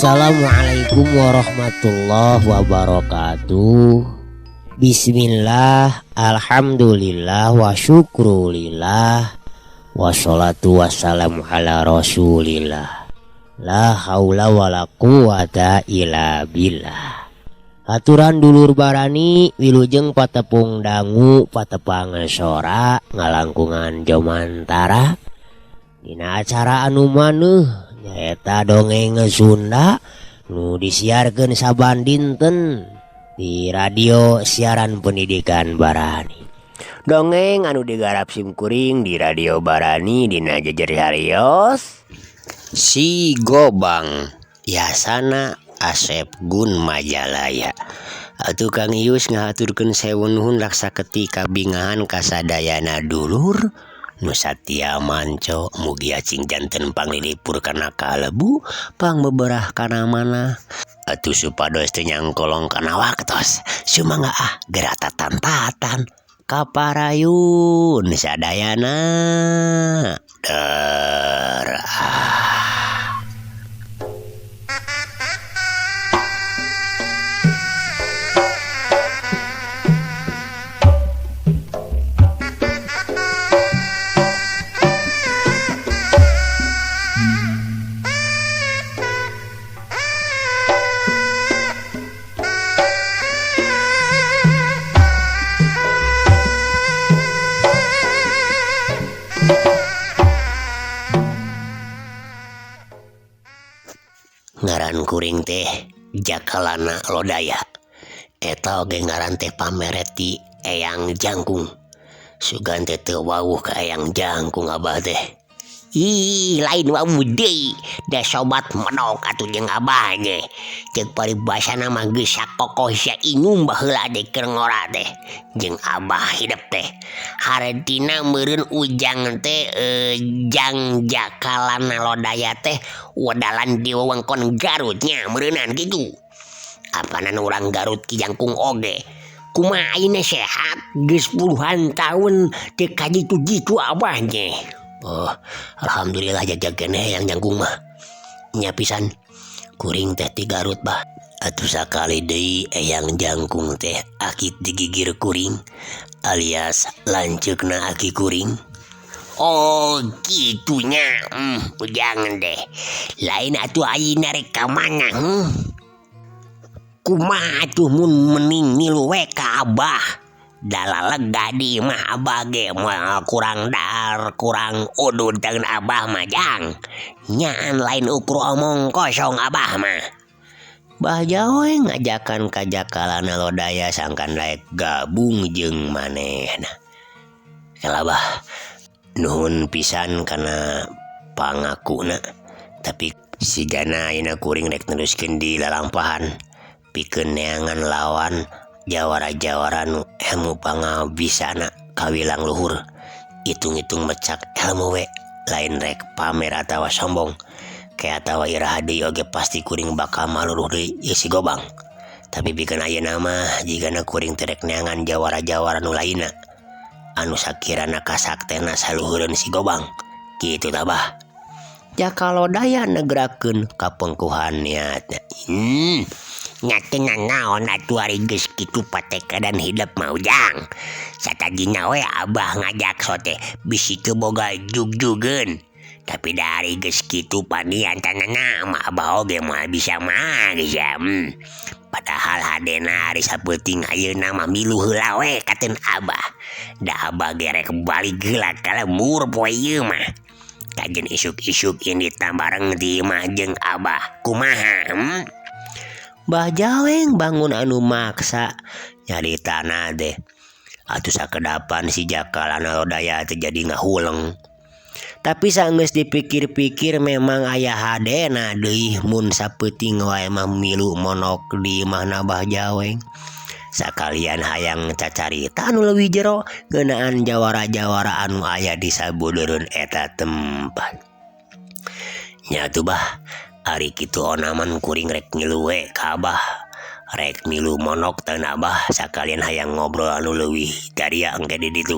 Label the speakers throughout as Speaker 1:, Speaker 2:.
Speaker 1: Assalamualaikum warahmatullahi wabarakatuh. Bismillah, alhamdulillah, wa syukrulillah, wassalatu wassalamu ala rasulillah. La haula wala quwata illa billah. Aturan dulur barani wilujeng patepung dangu patepang sora ngalangkungan jomantara. Dina acara anu maneuh nyaeta dongeng Sunda nu disiarkeun saban dinten di radio siaran pendidikan Barani. Dongeng anu digarap simkuring di radio Barani dina jejer harios Si Gobang Yasana Asep Gun Majalaya. Atuh Kang Ius ngahaturkeun sewu nuhun laksa ketika bingahan kasadayana dulur nu satia manco mugia cing janten panglilipur kana kalebu pangbeberah kana mana atuh supados teu nyangkolong kana waktos sumangga ah geura tatantatan kaparayun sadayana der ah. Ngaran kuring teh Jakalana Lodaya. Eta oge ngaran teh pamereti Eyang Jangkung. Sugan teh teu wawuh ka Eyang Jangkung abah teh. Ih, lain wawuh deui. Da sobat medok atuh jeung abah ge. Ceuk paribasana mah geus sakokoh sia inum baheula teh keur ngora teh. Jeung abah hidep teh. Hartina meureun ujang teh Jang Jakalana Lodaya teh wedalan di wewengkon Garutnya meureunan kitu. Apanan urang Garut Ki Jangkung oge. Kumaha ayeuna sehat geus puluhan tahun teu kajitu-jitu abah ge. Oh, alhamdulillah jajag keneh Eyang Jangkung mah. Nya pisan kuring teh ti Garut bah. Atuh sakali deui Eyang Jangkung teh akit digigir kuring alias lanceukna aki kuring. Oh gitunya, jangan deh. Lain atuh ayeuna rek ka mana? Kumaha atuh mun mending milu we ka abah. Dala lega di imah abah ge moal kurang dahar kurang udud tangan abah mah jang. Nyaan lain ukur omong kosong abah mah. Bah jaoy ngajakan ka Jakalana Lodaya sangkan daek gabung jeung manehna. Kela bah nuhun pisan kana pangakuna tapi sigana ayeuna kuring rek neruskeun di lalampahan pikeun neangan lawan jawara-jawara nu ilmu pangabisana kawilang luhur. Hitung-hitung mecak ilmu we lain rek pamer atawa sombong. Ke atawa iraha deui oge pasti kuring bakal maluruh deui ieu si Gobang. Tapi pikeun ayeuna mah jigana kuring teh rek neangan jawara-jawara nu lainna anu sakirana kasaktena saluhureun si Gobang. Kitu tah bah. Jaka Lodaya negrakeun kapengkuhan niatna. Nya teu nanaon atuh ari geus kitu patekadan hidep mah ujang. Satadina we abah ngajak sote bisi teu boga jugjugeun. Tapi da ari geus kitu panian tanana mah abah oge moal bisa mah geus ya. Padahal hadena ari sapeuting ayeuna mah milu heula we kateun abah. Da abah ge rek balik heula ka lembur poe ieu mah. Kajen isuk-isuk ini tambareng di imah jeung abah kumaha? Bah Jaweng bangun anu maksa nyaritana teh atuh sakedapan si Jaka Lana Lodaya teh jadi ngahuleng. Tapi sanggeus dipikir-pikir memang aya hadena deui mun sapeuting wae mah milu monok di imahna Bah Jaweng. Sakalian hayang cacarita anu leuwih jero ngeunaan jawara-jawara anu aya di sabudeureun eta tempat. Nya atuh bah, ari kitu onaman kuring rek ngilu we ka abah. Rek milu monok teh abah sakalian hayang ngobrol anu leuwih daria engke di ditu.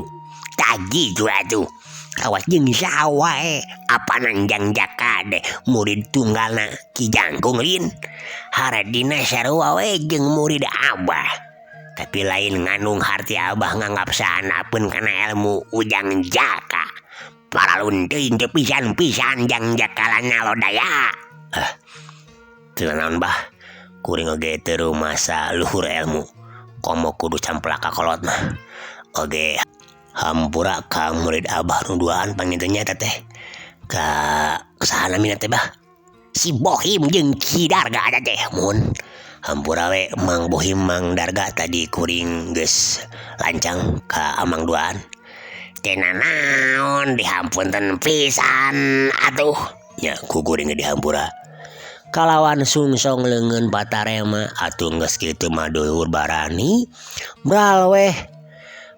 Speaker 1: Tah kitu atuh. Kawas jeung saha wae apanan Jang Jaka deh murid tunggalna Ki Jangkung lin. Haradina sarua we jeung murid abah. Tapi lain nganung harti abah nganggap sahandapeun kana ilmu Ujang Jaka. Paralun teuing teu pisan-pisan Jang Jaka Lana Lodaya. Ah, teu naon bah, kuring oge teu rumasa luhur ilmu. Komo kudu camplak ka kolot mah. Oge hampura ka murid abah nu duaan panginten nya eta teh. Ka saha namina teh bah? Si Bohim jeung Ki Darga eta teh mun. Hampura we Mang Bohim Mang Darga tadi kuring geus lancang ka amang duaan. Teu nanaon dihampunten pisan atuh. Nya ku kuring ge dihampura. Kalawan sungsong leungeun patarema atuh geus kitu mah dulur barani bral weh.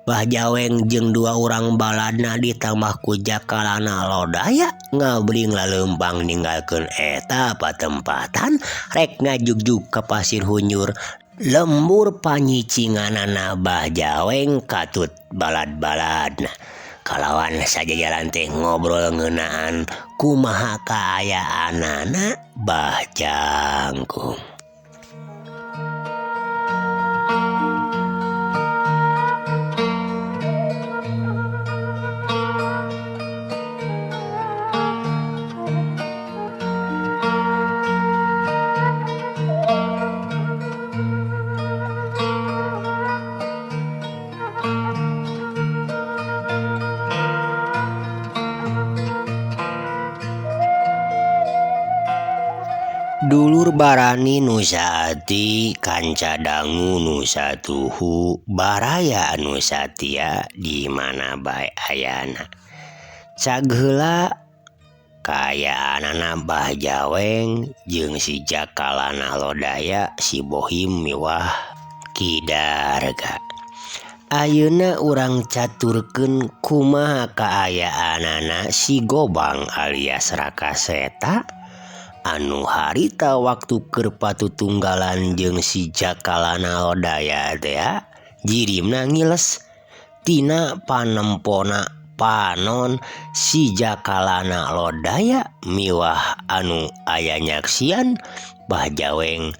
Speaker 1: Bah Jaweng jeung dua urang baladna ditambah ku Jaka Lana Lodaya ngabring laleumpang ninggalkeun eta patempatan rek ngajugjug ka Pasir Hunjur lembur panyicinganana Bah Jaweng katut balad-baladna. Kalawan sajajalan teh ngobrol ngeunaan kumaha kaayaanana Bah Jangkung. Dulur barani nu saati, kanca dangu nu satuhu, baraya nu satia di mana bae ayana. Cag heula kaayaanana Bah Jaweng jeung si Jaka Lana Lodaya, si Bohim miwah Ki Darga. Ayeuna urang caturkeun kumaha kaayaanana si Gobang alias Rakaseta anu harita waktu keur patutunggalan jeung si Jaka Lana Lodaya teh jirimna ngiles tina panempona panon si Jaka Lana Lodaya miwah anu aya nyaksian Bah Jaweng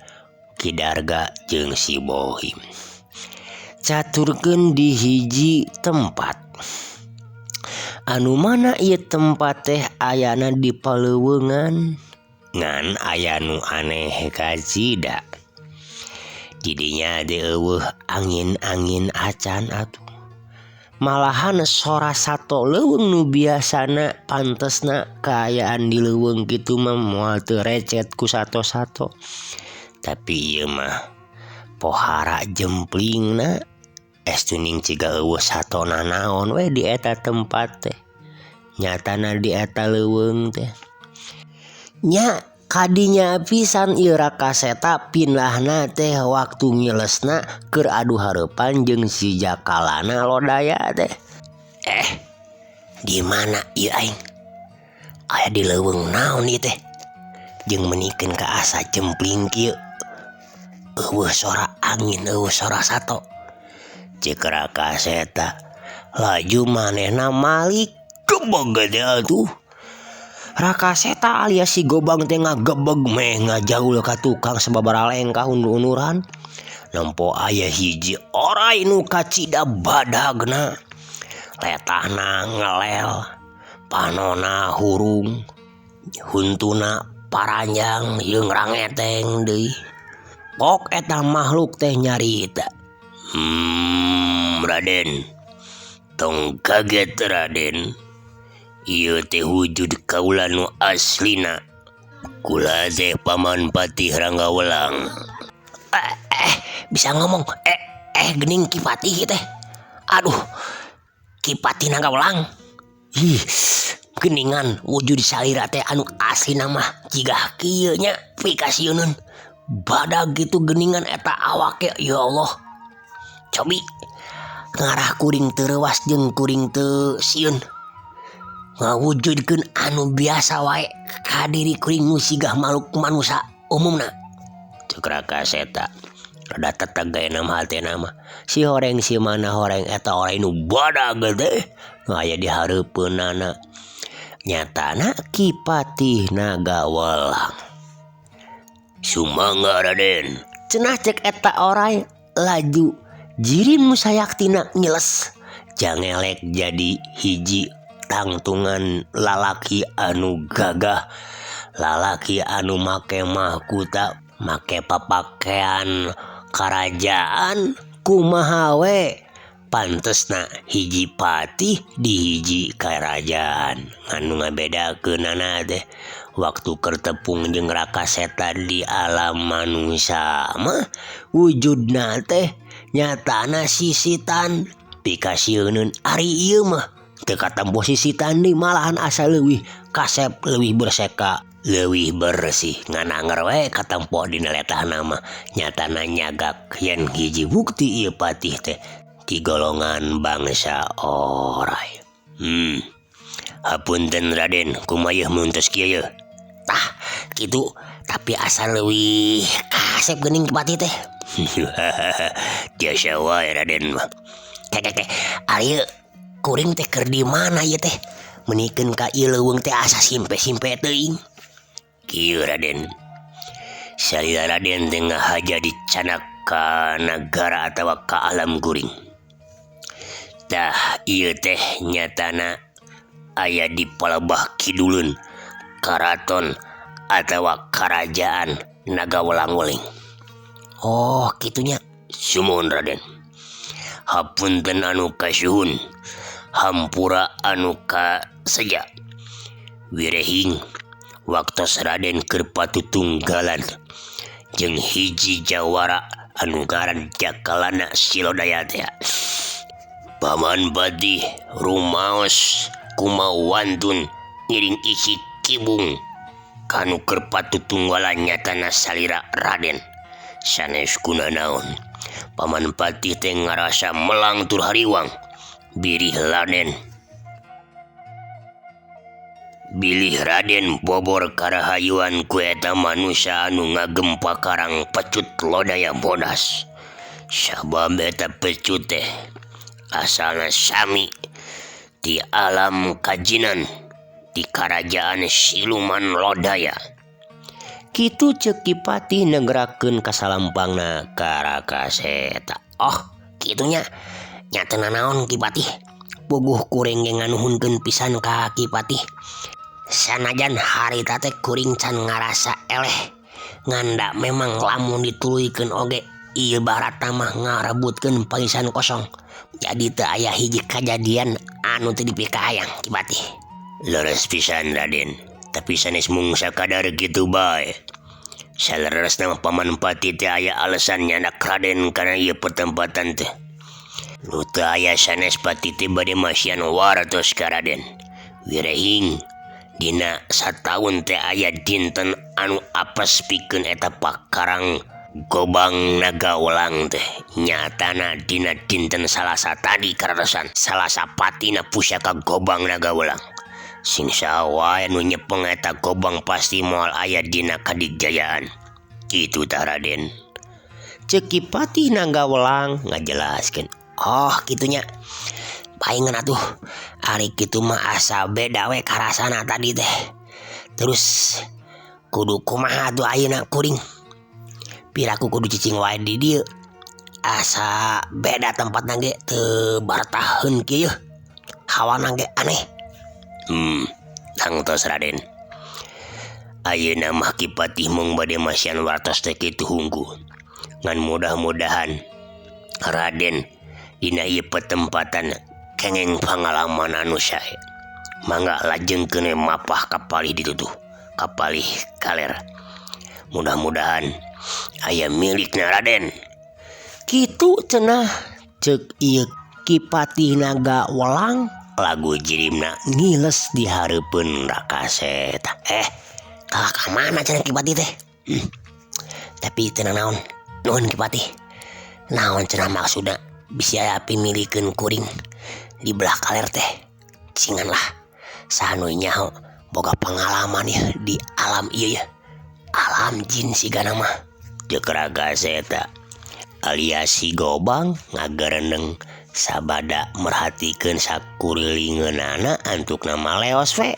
Speaker 1: Ki Darga jeung si Bohim. Caturkeun di hiji tempat anu mana ieu tempat teh ayana di paleuweungan ngan aya nu aneh kacida. Didinya eueuh angin-angin acan atuh. Malahan sora sato leuweung nu biasana pantesna kaayaan di leuweung kitu mah moal teu recet ku sato-sato. Tapi ieu mah pohara jemplingna estuning ciga eueuh sato nanaon we di eta tempat teh. Nyatana di eta leuweung teh. Nya kadinya pisan ieu Rakaseta pindahna teh waktu ngilesna keur adu hareupan jeung si Jaka Lana Lodaya teh. Di mana ieu aing? Aya di leuweung naon ieu teh? Jeung menikeun ka asa jempling kieu. Eueuh sora angin, eueuh sora sato. Ceuk Rakaseta laju manehna malik gebeg teh atuh. Rakaseta alias si Gobang teh ngagebeg meh ngajaul ka tukang sababaraha lengkah undur-unduran. Nempo aya hiji orai nu kacida badagna. Letahna ngelel, panona hurung, huntuna paranjang jeung rangeteng deui. Pok eta makhluk teh nyarita. Raden, tong kaget Raden. Ieu teh wujud kaula nu aslina. Kula teh Paman Patih Ranggawelang. Bisa ngomong eh eh gening Ki Patih teh. Aduh, Ki Patih Naga Welang. Ih, geningan wujud salira teh anu asli nama jigah kieu nya, pikasieuneun badag gitu geningan eta awake. Ya Allah, cobi ngarah kuring teu reuwas jeung kuring teu sieun ngawujudkeun anu biasa wae ka diri kuring nu sigah makhluk manusia umumna. Cek Raka Seta rada teteg gaya nama hatena mah, si horeng si mana horeng eta oray nu badag teh nu aya di hareupeunana, nyatana Ki Patih Naga Welang. "Sumangga, Raden," cenah cek eta oray, laju jirim nu sayaktina ngiles jangelek jadi hiji tangtungan lalaki anu gagah, lalaki anu make mahkuta, make papakaian karajaan. Kumaha we pantesna hiji patih di hiji karajaan, anu ngabedakeunana teh waktu keur tepung jeung Raka Seta di alam manusia mah wujudna teh nyatana sisitan pikasieuneun, ari ieu mah teu katempo sisitan deui, malahan asa leuwih kasep, leuwih berseka, leuwih bersih, ngan anger we katempo dina letahna mah nyatana nyagak yen hiji bukti ieu patih teh ti golongan bangsa oray. Hapunten, Raden, kumaha yeuh mun tos kieu yeuh?" Tah kitu, tapi asa leuwih kasep geuning Ki Patih teh.
Speaker 2: Tiasa wae Raden mah.
Speaker 1: Ke ke, ari kuring teh keur di mana ieu teh? Menikeun ka ieu leuweung teh asa simpe-simpe teuing.
Speaker 2: Kieu, Raden, salila Raden teh ngahaja dicanak ka nagara atawa ka alam kuring. Tah, ieu teh nyatana aya di Palebah Kiduleun, Karaton atawa Karajaan Naga Welang Weling.
Speaker 1: Oh, kitunya.
Speaker 2: Sumuhun, Raden. Hapunten anu kasuhun, hampura anu kaseja. Wirehing waktos Raden keur patutunggalan jeung hiji jawara anu ngaran Jakalana Silodaya teh. Paman Patih rumaos kumaha wantun ngiring isi kibung kanu keur patutunggalan nyatana salira Raden. Sanes kunanaon, Paman Patih teh ngarasa melang tur hariwang bilih Raden bobor karahayuan ku eta manusia anu ngagem pakarang pecut Lodaya bodas, sabab eta pecut teh asalna sami di alam kajinan di Karajaan Siluman Lodaya.
Speaker 1: Kitu cek Ki Patih negrakeun kasalampangna ka Raka Seta. Oh, kitunya. Nya teu nanaon, Ki Patih. Puguh kuring ge nganuhunkeun pisan ka Ki Patih. Sanajan harita teh kuring can ngarasa eleh, nganda memang lamun dituluykeun oge ieu barata mah ngarebutkeun pangisian kosong. Jadi teu aya hiji kajadian anu teu dipikahayang, Ki Patih.
Speaker 2: Leres pisan, Raden, tapi sanes mung sakadar kitu bae. Saleresna mah Paman Patih teh aya alasan nyandak Raden kana ieu pertempatan teh. Nu teu aya sanes, Patih teh bade masihan wartos ka Raden. Wirehing dina sataun teh aya dinten anu apes pikeun eta pakarang gobang Naga Welang teh, nyatana dina dinten Salasa tadi karaosan Salasa Patina pusaka gobang Naga Welang. Sing saha wae nu nyepeng eta gobang pasti moal aya dina kadigjayaan. Kitu tah, Raden.
Speaker 1: Cek Ki Patih Naga Welang ngajelaskeun. Oh, kitunya. Paingan atuh, ari kitu mah asa beda we karasana tadi teh. Terus kudu kumaha atuh ayeuna kuring? Piraku kudu cicing wae di dieu. Asa beda tempatna ge, teu bartaheun kieu. Hawana ge aneh.
Speaker 2: Tangtos, Raden. Ayeuna mah Ki Patih mung bade masihan wartos teh kitu hungkul. Ngan mudah-mudahan Raden dina ieu petempatan kengeng pangalaman anu sae. Mangga lajengkeun we mapah ka palih ditutuh, ka palih kaler. Mudah-mudahan aya milikna, Raden.
Speaker 1: Kitu cenah cek ieu Ki Patih Naga Welang lagu jirimna ngiles di hareupeun Rakaseta. Kalah ka mana cenah Ki Patih teh? Tapi teu naon, nuhun Ki Patih. Naon cenah maksudna bisi aya pimilikeun kuring di belah kaler teh. Cingan lah saha nu nyaho boga pengalaman ya di alam ieu ya. Alam jin sigana mah. Ceuk Rakaseta alias si Gobang ngagereneng sabada merhatikeun sakurilingeunana antukna maleos we.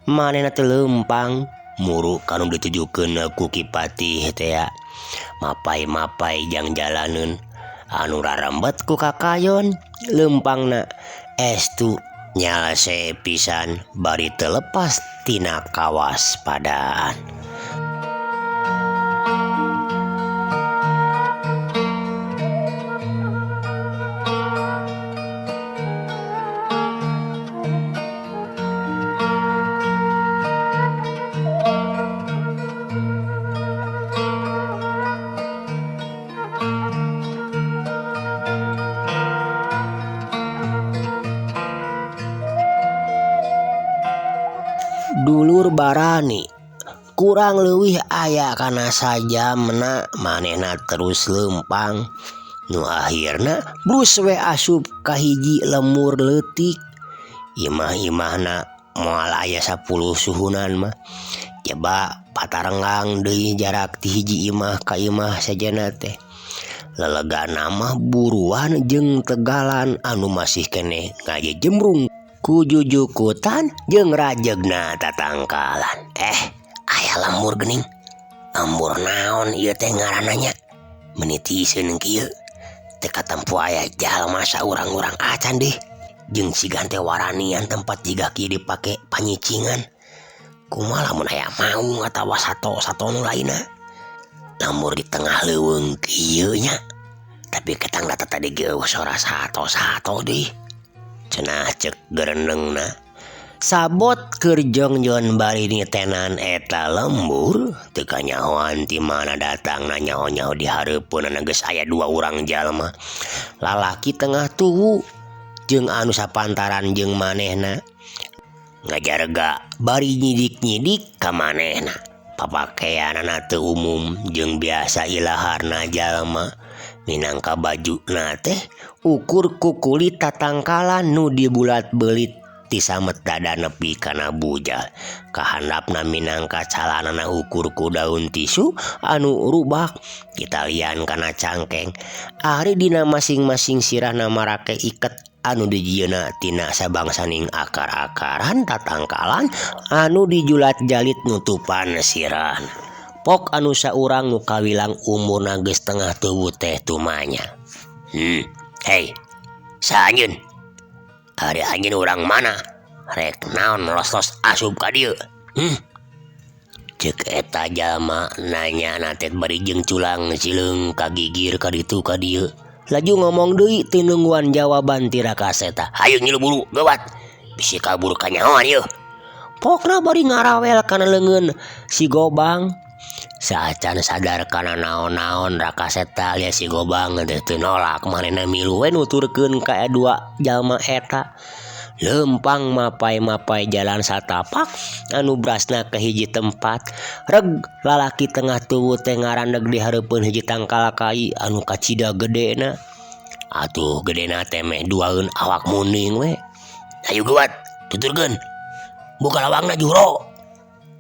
Speaker 1: Manehna teh leumpang muru kanu ditujukeun ku Ki Patih teh ya. Mapai-mapai jang jalaneun anu rarembet ku kakayon leumpangna estu nyalse pisan bari teu lepas tina kawaspadaan. Dulur barani kurang leuwih aya kana sajamna manehna terus leumpang nu akhirna brus we asup ka hiji lemur leutik. Imah-imahna moal aya 10 suhunan mah jeba patarenggang deui jarak ti hiji imah ka imah sajana teh. Lelegana mah buruan jeung tegalan anu masih keneh ngajejemrung ku jujukutan jeung rajegna tatangkalan. Aya lembur geuning. Lembur naon ieu teh ngaranna nya? Meuni tiiseun kieu. Teu katempo aya jalma saurang-urang acan deh. Jeung sigan teh waranian tempat jiga kieu dipake panyicingan. Kumaha lamun aya maung atawa sato-sato nu lainna. Lembur di tengah leuweung kieu nya. Tapi ketang data tadi ge eueuh sora sato-sato deui. Cenah cek gerenengna. Sabot keur jongjon bari nitenan eta lembur teu kanyahoan ti mana datangna nyaho-nyaho di hareupeunana geus aya dua urang jalma. Lalaki tengah tuwu jeung anu sapantaran jeung manehna. Ngajarga bari nyidik-nyidik ka manehna. Papakeanana teu umum jeung biasa ilaharna jalma. Minangka bajuna teh ukur ku kulit tatangkalan nu dibulat belit ti samet dada nepi kana bujal. Kahandapna minangka calanana ukur ku daun tisu anu rubak ditalian kana cangkeng. Ari dina masing-masing sirahna marake iket anu dijieunna tina sabangsaning akar-akaran tatangkalan anu dijulat jalit nutupan sirahna. Pok anu saurang nu kawilang umurna geus tengah tubuh teh tumanya. Hei, saha anjeun? Ari anjeun urang mana? Rek naon los-los asup ka dieu? Ceuk eta jalma nanya na teh bari jeung culang sileung kagigir ka ditu ka dieu. Laju ngomong deui teu nungguan jawaban ti Rakaseta. Hayu ngilu buru geuwat. Bisi kabur kanyahoan ieu. Pokna bari ngarawel kana leungeun si Gobang. Saacan sadar kana naon-naon Rakaseta alias si Gobang teh teu nolak manehna milu we nuturkeun ka dua jalma eta. Leumpang mapai-mapai jalan satapak anu brasna ke hiji tempat. Reg lalaki tengah tubuh teh ngarandeg di hareupeun hiji tangkal kai anu kacida gedena. Atuh gedena teh meh duaeun awak muning we. Hayu geuwat, tuturkeun. Buka lawangna Juhro.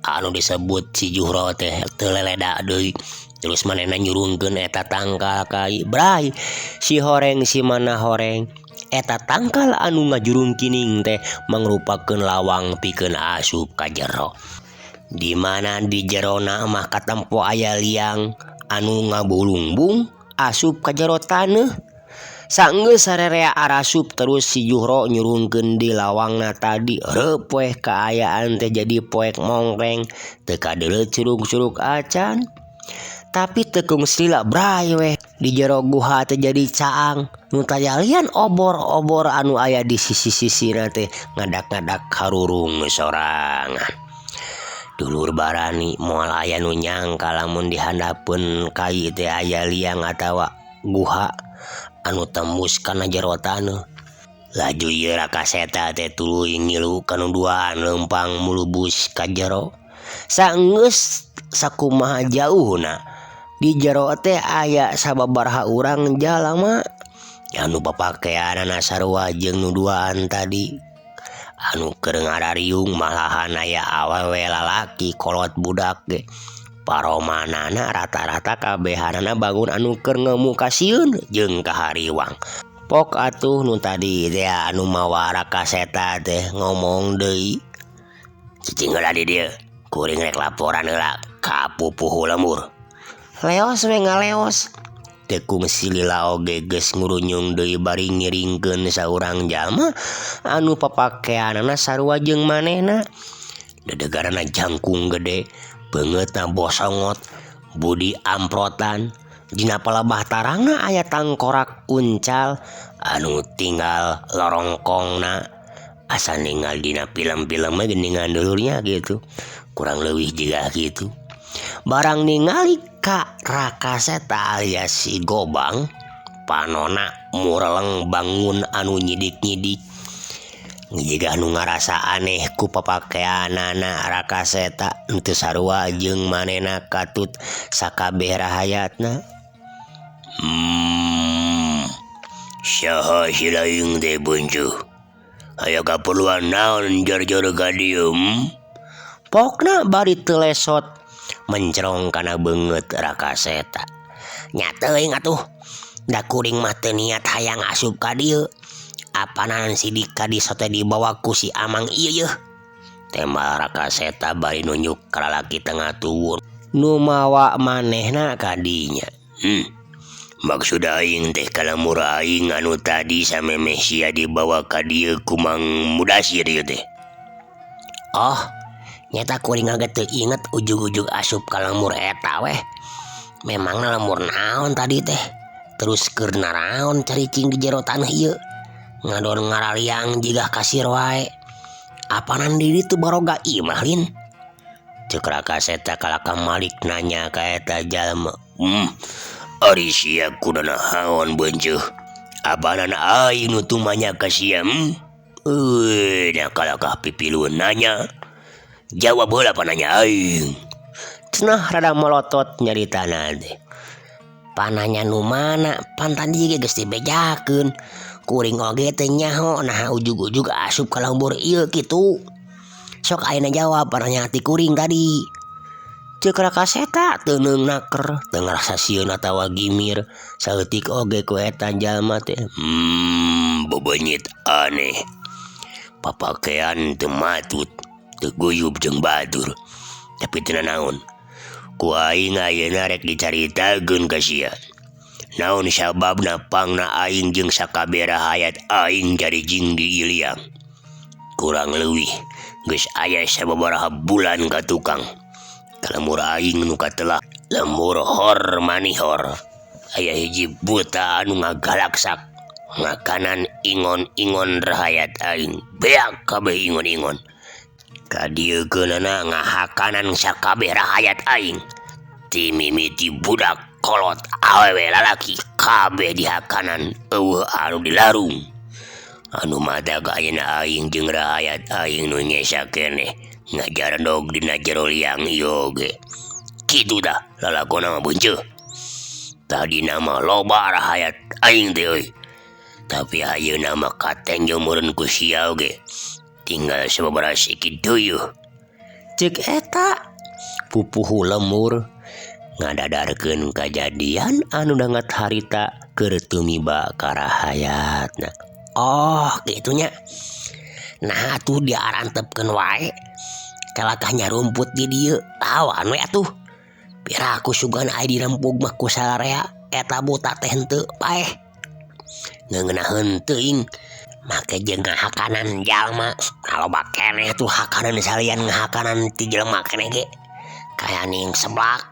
Speaker 1: Anu disebut si Juhro teh teu leleda deui. Terus manehna nyurungkeun eta tangkal kai. Bray, si horeng si mana horeng. Eta tangkal anu ngajurung kining teh mangrupakeun lawang pikeun asup ka jero. Di mana di jerona mah katempo aya liang anu ngabulungbung asup ka jero taneuh. Sanggeus sarerea arasup terus si Juhro nyurungkeun di lawangna tadi. Reup weh kaayaan teh jadi poek mongkreng teu kadeuleu curug-curug acan. Tapi tekung sila bray weh di jero guha teh jadi caang nu tayalian obor-obor anu aya di sisi-sisina teh ngadak-ngadak karurung sorangan. Dulur barani moal aya nu nyangka lamun dihandapeun kai teh aya liang atawa guha. anu tembus kana jero taneuh. Laju ieu Raka Seta teh tuluy ngilu kanu duaan leumpang mulubus ka jero. Saenggeus sakumaha jauhna di jero teh aya sababaraha urang jalma anu papakeanana sarua jeung nu duaan tadi. Anu keur ngarariung malahan aya awewe lalaki kolot budak ge. Paromanana rata-rata kabehanana bangun anu keur ngemu kasieun jeung kahariwang. Pok atuh nu tadi teh anu mawa Raka Seta teh ngomong deui. Cicing heula di dieu, kuring rek laporan heula ka pupuhu lembur. Leos we ngaleos. Teu kungsi lila oge geus ngurunyung deui bari ngiringkeun saurang jalma anu papakeanana sarua jeung manehna. Dedegarana jangkung gede, beungeutna bosongot, budi amprotan. Dina palebah tarangna aya tangkorak uncal anu tinggal lorongkongna. Asa ningal dina film-film mah geuningan dulurnya gitu. Kurang leuwih jiga kitu. Barang ningali ka Raka Seta alias si Gobang, panona mureleng bangun anu nyidik-nyidik. Jiga anu ngarasa aneh ku papakeanana Raka Seta henteu sarua jeung manehna katut sakabeh rahayatna.
Speaker 2: Saha si laing teh buncuh? Aya kaperluan naon jor-jor ka dieu?
Speaker 1: Pokna bari teu lesot mencerong kana beungeut Raka Seta. Nya teuing atuh, da kuring mah teu niat hayang asup ka dieu. Apanan sidik ka diso teh dibawa ku si Amang ieu yeuh. Tembal Raka Seta bari nunjuk ka lalaki tengah tuwur nu mawa manehna ka dinya.
Speaker 2: Maksud aing teh kalamur aing anu tadi samemeh sia dibawa ka dieu ku Mang Mudasir ieu teh.
Speaker 1: Oh, nyata kuring ge teu inget ujug-ujug asup ka lembur eta weh. Memangna lembur naon tadi teh? Terus keur naraon caricing di jero taneuh ieu? Ngadon ngaraliang jiga kasir wae. Apanan di ditu baroga imah lin? Ceuk Raka Seta kalaka Malik nanya ka eta jalma.
Speaker 2: Ari sia kudu naon beunceuk? Apanan aing nu tumanya ka sia? Euy, nya kalakah pipilueun nanya. Jawab heula pananya aing.
Speaker 1: Cenah rada molotot nyaritana teh. Pananya nu mana? Pan tadi ge geus dibejakeun. Kuring oge teh nyaho naha ujug-ujug asup ka lembur ieu kitu. Sok ayeuna jawab pananya ti kuring tadi. Ceuk Raka Seta teu neung naker, teu ngarasa sieun atawa gimir. Saeutik oge ku eta jalma teh.
Speaker 2: Bebenyit aneh. Papakean teu matut, teu guyub jeung batur. Tapi teu nanaon. Ku aing ayeuna rek dicaritakeun ka sia. Naon sababna pangna aing jeung sakabeh rahayat aing jarijing di Iliang. Kurang leuwih geus aya sababaraha bulan ka tukang. Lembur aing nu katelah lembur hor manihor. Aya hiji buta anu ngagalaksak ngakanan ingon-ingon rahayat aing. Beak kabeh ingon-ingon. Kadieukeunana ngahakanan sakabeh rahayat aing. Ti mimiti budak kolot awewe lalaki kabeh dihakanan eueuh anu dilarung. Anu madag ayeuna aing jeung rahayat aing nu nyesa keneh ngajarendog dina jero liang ieu oge. Kitu tah lalakona mah beunceuk. Tadina mah loba rahayat aing teh euy. Tapi ayeuna mah katenjo meureun ku sia oge. Tinggal sababaraha sikit deui.
Speaker 1: Ceuk eta pupuhu lemur ngadadarkeun kajadian anu dangat harita keur tumiba ka rahayatna. Oh, kitu nya. Nah atuh diarantepkeun wae. Kalakah nyarumput di dieu, lawan we atuh. Piraku sugan aya dirempug mah ku sararea eta buta teh henteu paeh. Ngeunaheun teuing make jeung ngahakanan jalma. Loba keneh tuh hakanan salian ngahakanan ti jelema keneh ge. Kaya ning seblak,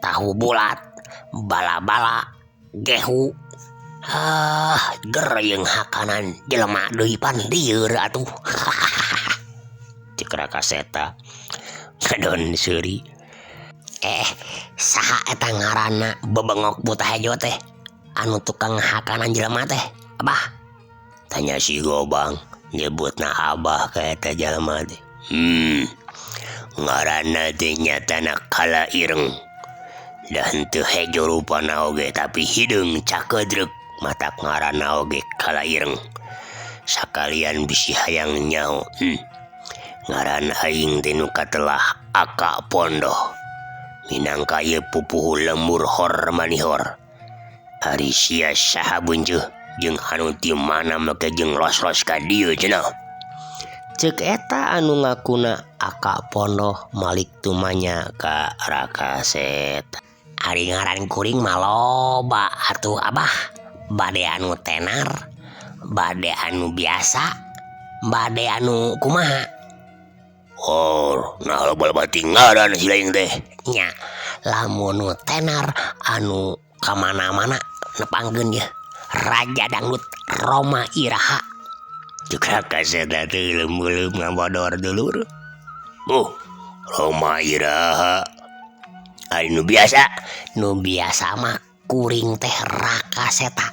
Speaker 1: tahu bulat, bala-bala, gehu. Ah, ger jeung hakanan jelema deui pan lieur atuh. Ceuk Raka Seta ngadon seuri. Saha eta ngaranna bebengok buta hejo teh? Anu tukang ngahakanan jelema teh Abah?
Speaker 2: Tanya si Gobang nyebutna Abah ka eta jalma teh. Ngaranna teh nyatana Kala Ireng. Da henteu hejo rupana oge tapi hideung cakedreuk matak ngaranna oge Kala Ireng. Sakalian bisi hayang nyaho. Ngaran aing teh nu katelah Aka Pondoh. Minangka ieu pupuhu lembur hor manihor. Ari sia saha buncuh jeung anu ti mana make jeung los-los ka dieu cenah.
Speaker 1: Ceuk eta anu ngakuna Aka Pondoh malik tumanya ka Raka Seta. Ari ngaran kuring mah loba atuh Abah. Bade anu tenar, bade anu biasa, bade anu kumaha.
Speaker 2: Oh, nah loba-loba ngaran si lain teh.
Speaker 1: Nya, lamun nu tenar anu kamana-mana nepangkeun ye Raja Dangdut Rhoma Iraha.
Speaker 2: Cuk Raka Seta teh leumeum ngabodor dulur. Oh, Rhoma Iraha. Ari nu biasa?
Speaker 1: Nu biasa mah kuring teh Raka Seta.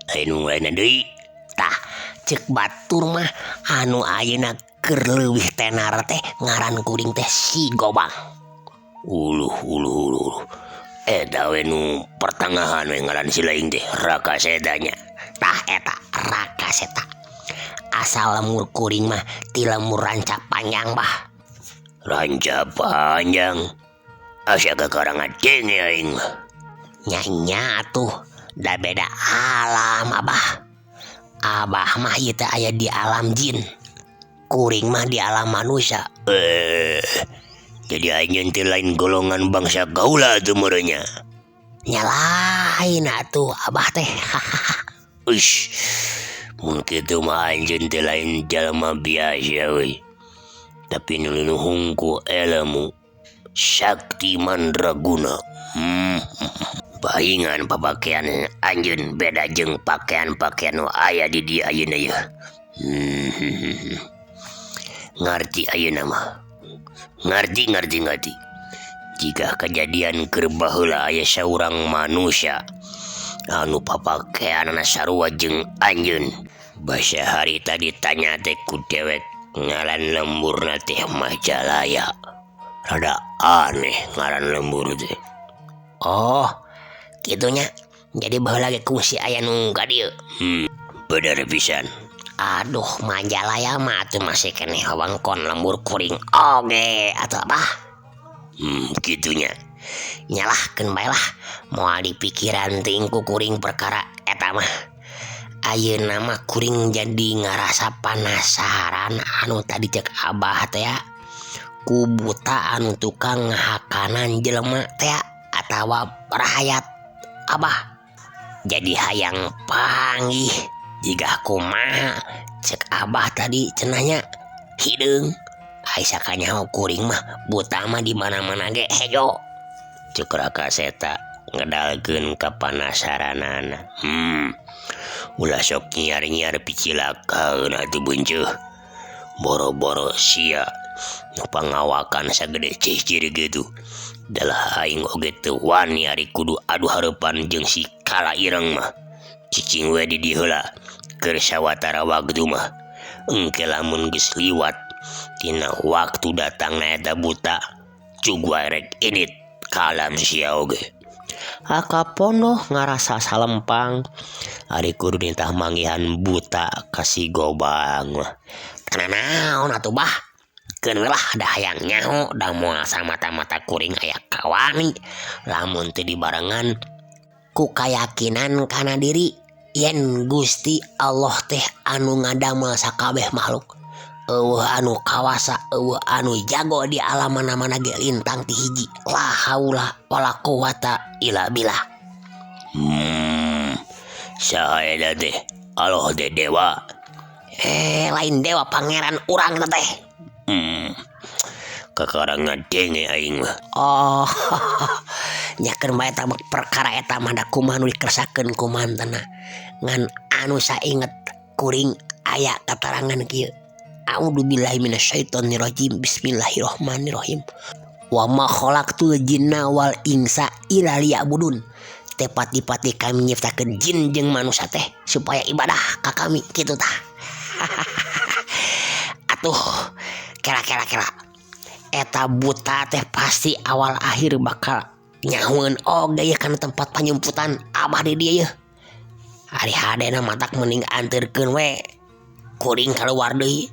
Speaker 2: Ari nu lainna deui?
Speaker 1: Tah, ceuk batur mah anu ayeuna keur leuwih tenar teh ngaran kuring teh si Gobang.
Speaker 2: Uluh uluh uluh. Eta we nu pertengahan we ngaran si lain teh Raka Seta nya.
Speaker 1: Tah eta Raka Seta. Asal lemur kuring mah ti lemur Ranca Panjang bah.
Speaker 2: Ranca Panjang. Asa kakarangan denge aing mah.
Speaker 1: Nya nya atuh da beda alam Abah. Abah mah ieu teh aya di alam jin. Kuring mah di alam manusia.
Speaker 2: Jadi anjeun teh lain golongan bangsa gaula atuh meureun nya.
Speaker 1: Nya lain atuh Abah teh.
Speaker 2: Uish, mun kitu mah anjeun teh lain jalma biasa euy. Tapi nu nuhung ku ilmu sakti mandraguna. Pahingan papakean anjeun beda jeung pakaian-pakaian nu aya di dieu ayeuna yeuh. Ngarti ayeuna mah. Ngarti ngarti ngarti. Jika kejadian keur baheula aya saurang manusia anu papakeanana sarua jeung anjeun. Basa harita ditanya teh ku dewek ngaran lemburna teh Majalaya. Rada aneh ngaran lembur teh.
Speaker 1: Oh, kitunya. Jadi baheula ge kungsi aya nu ka dieu.
Speaker 2: Bener pisan.
Speaker 1: Aduh, Majalaya mah atuh masih keneh wewengkon lembur kuring oge atuh Abah.
Speaker 2: Kitunya.
Speaker 1: Nyalahkeun bae lah, moal dipikiran teuing ku kuring perkara eta mah. Ayeuna mah kuring jadi ngarasa panasaran anu tadi cek Abah teh ya. Ku buta anu tukang ngahakanan jelema teh atawa rahayat Abah. Jadi hayang panggih jigah kumaha cek Abah tadi cenahnya hideung. Ai sakanyaho kuring mah buta mah di mana-mana ge hejo.
Speaker 2: Cek Raka Seta ngedalkeun kapanasaranana. Ulah sok nyiar-nyiar picilakaeun atuh buncuh. Boro-boro sia nu pangawakan sagede cicir gitu. Dalah aing oge teu wani ari kudu adu hareupan jeung si Kala Ireng mah. Cicing we di dieu heula keur sawatara waktu mah. Engke lamun geus liwat tina waktu datangna eta buta, cug wae rek indit ka alam sia oge.
Speaker 1: Aka Pondoh ngarasa salempang ari kudu nitah manggihan buta ka si Gobang mah. Tenanaon atuh bah? Keun we lah da hayang nyaho da moal samata-mata kuring aya kawani. Lamun teu dibarengan ku kayakinan kana diri yen Gusti Allah teh anu ngadamel sakabeh makhluk. Eueuh anu kawasa, eueuh anu jago di alam mana-mana ge lintang ti hiji. La haula wala quwata illa billah.
Speaker 2: Saha eta teh? Allah teh dewa.
Speaker 1: Lain dewa pangeran urang teh.
Speaker 2: Kakara ngadenge aing mah.
Speaker 1: Oh, nyakeun bae eta mah perkara eta mah da kumaha nu dikersakeun ku mantena. Ngan anu sainget kuring aya katarangan kieu. A'udzubillahi minasyaitonirrajim. Bismillahirrahmanirrahim. Wa ma khalaqtul jinna wal insa illa liya'budun. Teh pati-pati kami nyiptakeun jin jeung manusia teh supaya ibadah ka kami kitu tah. Atuh kela-kela kela. Eta buta teh pasti awal akhir bakal nyahueun oge yeuh kana tempat panyumputan abah di dieu yeuh. Ari hadena matak mending anterkeun we kuring kaluar deui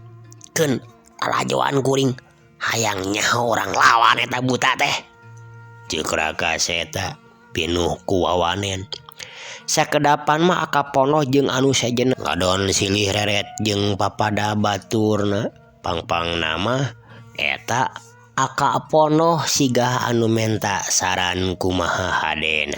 Speaker 1: keun lalajoan kuring hayang nyaho urang lawan eta buta teh.
Speaker 2: Ceuk Raka Seta pinuh ku wawanen. Sakedapan mah Akaponoh jeung anu sejen ngadon silih reret jeung papada baturna. Pangpangna mah eta Akaponoh sigah anu menta saran kumaha hadena.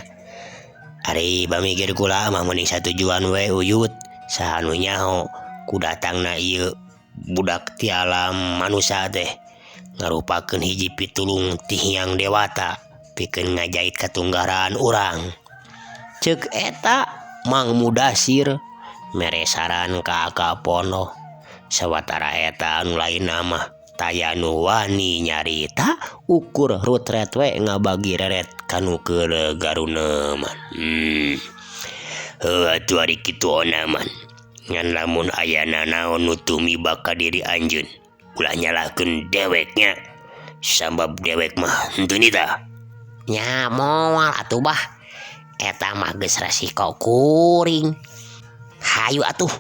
Speaker 2: Ari pamikir kula mah mending satujuan we uyut saha anu nyaho ku datangna ieu budak ti alam manusa teh ngarupakeun hiji pitulung ti Hyang Dewata pikeun ngajait katunggaran urang. Ceuk eta Mang Mudasir mere saran ka Akaponoh. Sawatara eta anu lainna mah taya nu wani nyarita ukur rutret we ngabagi reret kanu keur garuneman. Heuh atuh ari kitu onaman. Ngan lamun aya nanaon nu tumiba ka diri anjeun ulah nyalahkeun deweknya. Sabab dewek mah henteu nitah.
Speaker 1: Nya moal atuh bah. Eta mah geus resiko kuring. Hayu atuh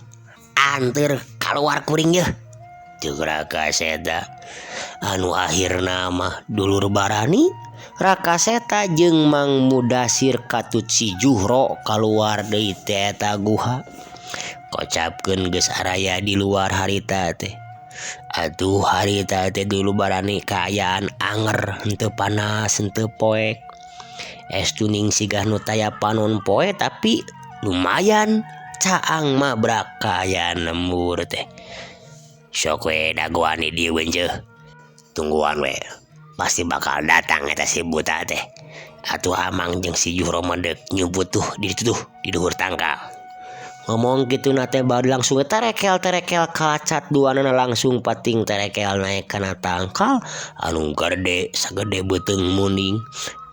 Speaker 1: anteur kaluar kuring yeuh.
Speaker 2: Ceuk Raka Seta anu akhirna mah dulur barani Raka Seta jeung Mang Mudasir katut si Juhro kaluar deui ti eta guha. Kocapkeun geus araya di luar harita teh. Atuh harita teh dulur barani kaayaan anger henteu panas henteu poek. Es tuning sigah nu taya panon poe tapi lumayan caang mah brak kaayaan lembur teh.
Speaker 1: Sok we dagoan di dieu jeuh. Tungguan we. Pasti bakal datang eta si buta teh. Atuh Amang jeung si Juhro mah deuk nyumput tuh di ditu tuh di luhur tangkal.
Speaker 2: Ngomong kitu na teh baru langsung terekel-terekel kacat duanana langsung pating terekel naik kana tangkal anu gede sagede beuteung muning.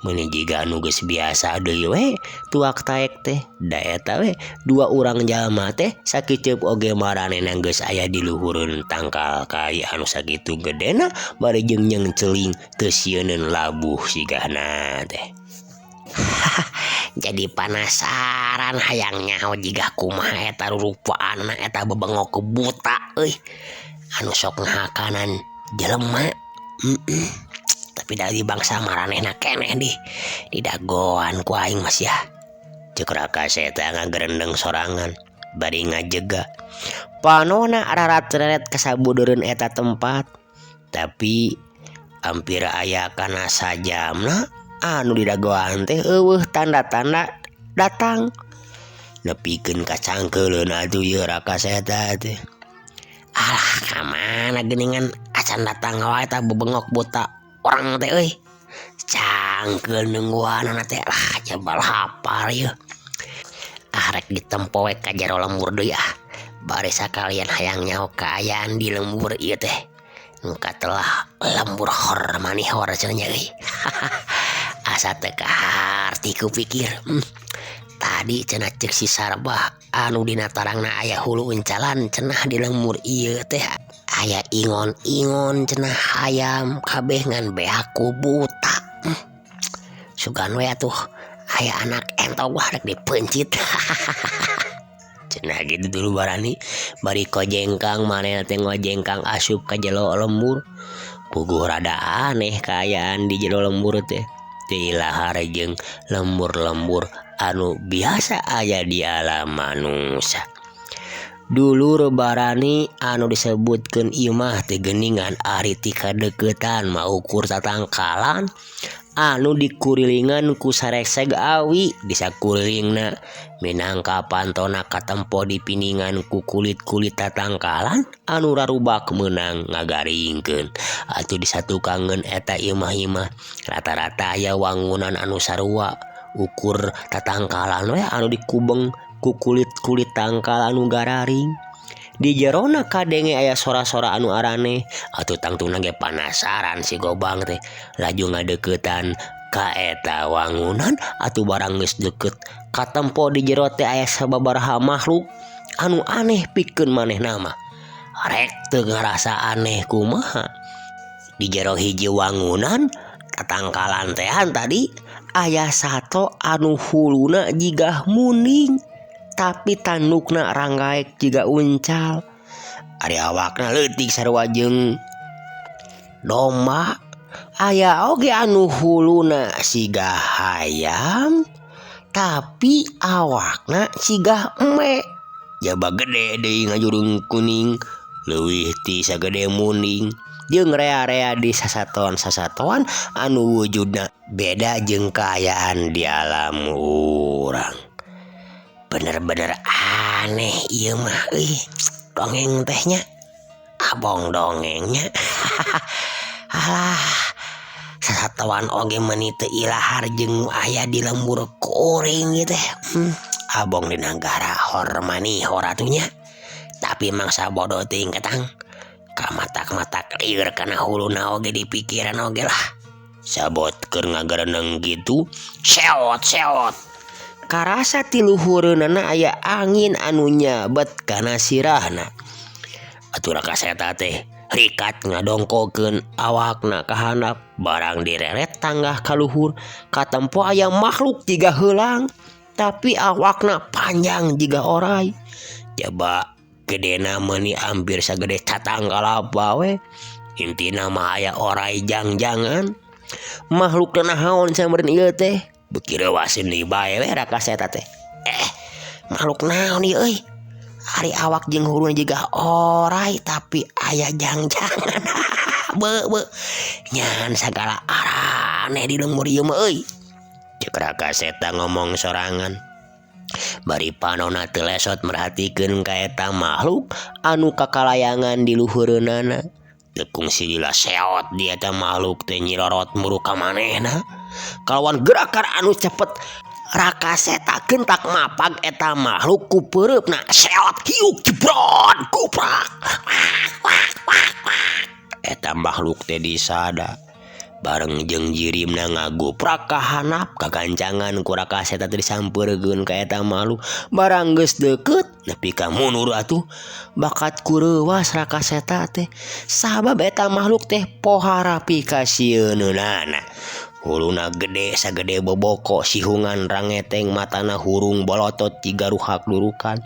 Speaker 2: Meuni jiga anu geus biasa deui we tuak taek teh da eta we dua urang jalma teh sakiceup oge maranehna geus aya di luhureun tangkal kai anu sakitu gedena bari jeung nyengceling teu sieuneun labuh sigahna teh.
Speaker 1: Jadi panasaran hayang nyaho jiga kumaha eta rurupaanna eta bebengok buta euy anu sok ngahakanan jelema. Tapi dari bangsa maranehna keneh di dagoan ku aing mas ya.
Speaker 2: Ceuk Raka Seta ngagerendeng sorangan bari ngajega. Panona ararat-reret kasabudeureun eta tempat. Tapi hampir aya kana sajamna anu di dagoan teh eueuh tanda-tanda datang. Nepikeun ka cangkeuleun atuh ieu Raka Seta teh.
Speaker 1: Alah ka mana geuningan acan datang wae eta bebengok buta orang teh euy. Cangkeul nungguanana teh lah jabal hafal ieu. Ah rek ditempo we ka jero lembur deui ah. Bari sakalian hayang nyaho kaayaan di lembur ieu teh. Nu katelah lembur hor manihor cenah nya euy. Asa teu kaharti ku pikir. Tadi cenah ceuk si Sarbah anu dina tarangna aya hulu uncalan cenah di lembur ieu teh aya ingon-ingon cenah hayam kabeh ngan beak ku buta. Sugan we atuh aya anak entog wah rek dipeuncit.
Speaker 2: Cenah gitu dulu barani bari kojengkang manehna teh ngojengkang asup ka jero lembur. Puguh rada aneh kaayaan di jero lembur teh. Teu lahar jeung lembur-lembur anu biasa aya di alam manusia. Dulur barani anu disebutkeun imah teh geuningan ari ti kadeuketan mah ukur tatangkalan anu dikurilingan ku sarekseg awi di sakurilingna minangka pantona katempo dipiningan ku kulit-kulit tatangkalan anu rarubak meunang ngagaringkeun. Atuh disatukangeun eta imah-imah rata-rata aya wangunan anu sarua ukur tatangkalan we anu dikubeng ku kulit-kulit tangkal anu gararing.
Speaker 1: Di jerona kadenge aya sora-sora anu araneh atuh tangtuna ge panasaran si Gobang teh laju ngadeukeutan ka eta wangunan atuh barang geus deukeut katempo di jero teh aya sababaraha makhluk anu aneh pikeun manehna mah. Rek teu ngarasa aneh kumaha. Di jero hiji wangunan tatangkalan tehan tadi aya sato anu huluna jiga munding tapi tandukna ranggaek jiga uncal. Ari awakna leutik sarua jeung domba. Aya oge anu huluna siga hayam tapi awakna siga embe. Jaba gede deui ngajurung kuning leuwih ti sagede munding jeung rea-rea di sasatoan-sasatoan anu wujudna beda jeung kaayaan di alam urang. Bener-bener aneh ieu mah euy. Dongeng teh nya. Abong dongengnya. Alah, sasatoan oge meuni teu ilahar jeung nu aya di lembur kuring ieu teh. Abong di nagara hormani atuh nya. Tapi mangsa bodoh teuing ketang. Kamatak-matak lieur kana huluna oge di pikiran oge lah. Sabot keur ngagareneng kitu, seot-seot. Karasa ti luhureunana aya angin anu nyabet kana sirahna. Atuh Raka Seta teh rikat ngadongkokeun awakna ka handap barang direret tanggah ka luhur katempo aya makhluk jiga heulang tapi awakna panjang jiga orai. Jaba gedena meuni hampir sagede catang kalapa we. Intina mah aya orai jangjangan. Makhluk naon sameureun ieu teh? Beuki reuwaseun deui bae we Raka Seta teh. Makhluk naon ieu euy? Ari awak jeung huluna jiga orai tapi aya jangjangan. Beuh beuh. Nyan sagala araneh di lembur ieu mah euy. Ceuk Raka Seta ngomong sorangan. Bari panona teu lesot merhatikeun ka eta makhluk anu kakalayangan di luhureunana. Teu kungsi lila seot di eta makhluk teh nyirorot muru ka manehna. Kalawan gerakan anu cepet Raka Seta gentak mapag eta makhluk ku peureupna. Seot hiuk jebrot guprak. Wak wak wak wak. Eta makhluk teh disada. Bareng jeung jirimna ngaguprak ka handap kagancangan ku Raka Seta teh disampeurkeun ka eta makhluk. Barang geus deukeut nepi ka mundur atuh bakat kureuwas Raka Seta teh. Sabab eta makhluk teh pohara pikasieunana. Huluna gede sagede boboko sihungan rangeteng matana hurung bolotot jiga ruhak durukan.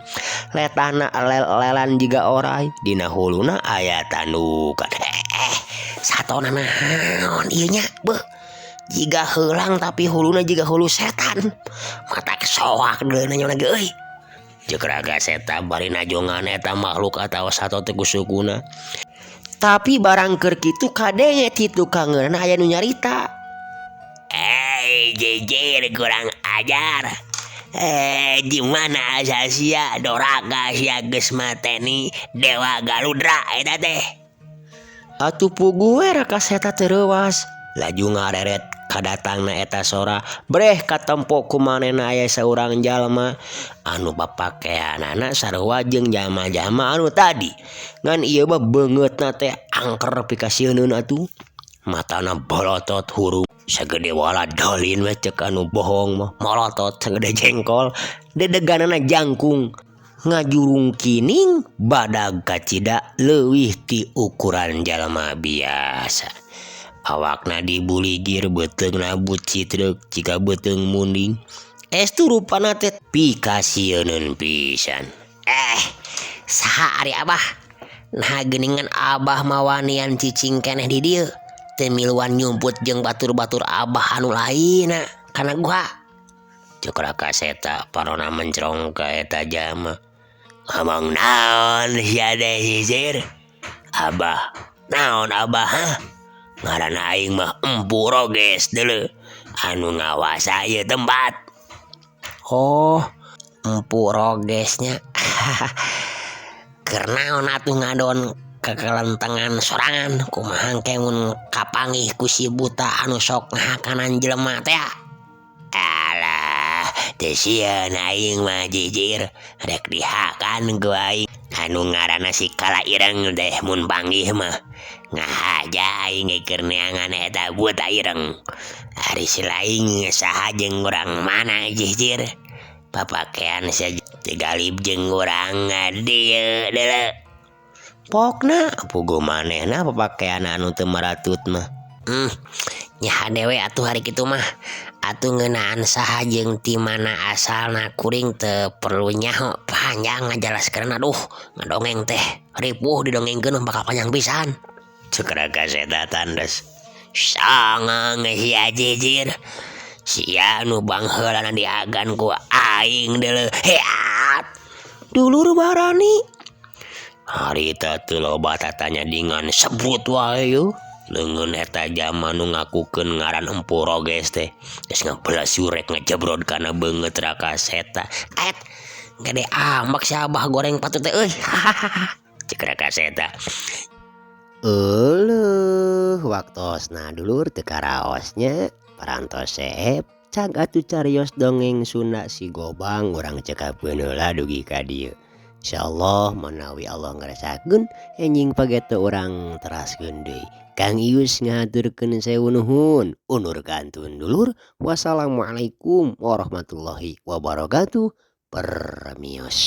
Speaker 1: Letana lel-lelan jiga orai dina huluna aya tandukan. Satona naon ieu nya beuh. Jiga heulang tapi huluna jiga hulu setan. Matak soak deuna nya ge euy. Ceuk Raka Seta bari najongan eta makhluk atawa sato teh ku sukuna. Tapi barang keur kitu kadenge ti tukangeunana aya nu nyarita. Jijir kurang ajar. Di mana asa sia doraka sia geus mateni Dewa Galudra eta teh. Atuh puguh we Raka Seta teh reuwas. Laju ngareret kadatangna eta sora breh katempo ku manehna aya saurang jalma anu papakeanana sarua jeung jalma-jalma anu tadi. Ngan ieu mah beungeutna teh angker pikasieun atuh. Matana bolotot hurung sagede wala dolin we ceuk anu bohong mah molotot sagede jengkol dedeganana jangkung ngajurung kining badag kacida leuwih ti ukuran jalma biasa. Awakna dibuligir beuteungna bucitreuk jiga beuteung munding. Estu rupana teh pikasieuneun pisan. Saha ari abah? Nah geuningan abah mawanian cicing keneh di dieu. Teu miluan nyumput jeung batur-batur abah anu lainna kana gua. Ceuk Raka Seta parona mencrong ka eta jalma. Ngomong naon sia teh sisir? Abah, naon abah hah? Ngaranna aing mah Empu Roges deuleu anu ngawasa ieu tempat. Oh, Empu Rogesnya. Keur naon atuh ngadon kekelentengan sorangan kumaha engke mun kapanggih ku si buta anu sok ngahakanan jelema teh. Alah, teu sieun aing mah jijir rek dihakan ku aing. Anu ngaranna si Kala Ireng deh mun panggih mah ngahaja aing ge keur neangan eta buta ireng. Ari si laing saha jeung urang mana jihjir. Papakean sia teu galib jeung urang dieu deuleu. Pokna puguh manehna papakean anu teu maratut mah. Nyaha dewe atuh hari kitu mah. Atuh ngeunaan saha jeung ti mana asalna kuring teu perlu nyaho panjang ngajelaskeun aduh ngadongeng teh ripuh didongengkeun mah bakal panjang pisan. Cek Raka Seta tandes. Sangang sia jijir. Sia nu bangheulana diagan ku aing deuleu. Heat. Dulur barani. Harita teu loba tatanya dingan sebut wae yeuh. Leungeun eta jalma nu ngakukeun ngaran Empu Roges teh geus ngabelas rek ngajebrod kana beungeut Raka Seta. Et gede ambek si Abah goreng patut teh euy. Cek Raka Seta. Euleuh waktosna dulur teu karaosnya parantos seep cag atuh carios dongeng Sunda si Gobang urang cekapkeun heula dugi ka dieu. Insyaallah manawi Allah ngaresakeun enjing pageto urang teraskeun deui. Kang Ius ngahaturkeun sewu nuhun undur kantun dulur. Wassalamualaikum warahmatullahi wabarakatuh. Permios.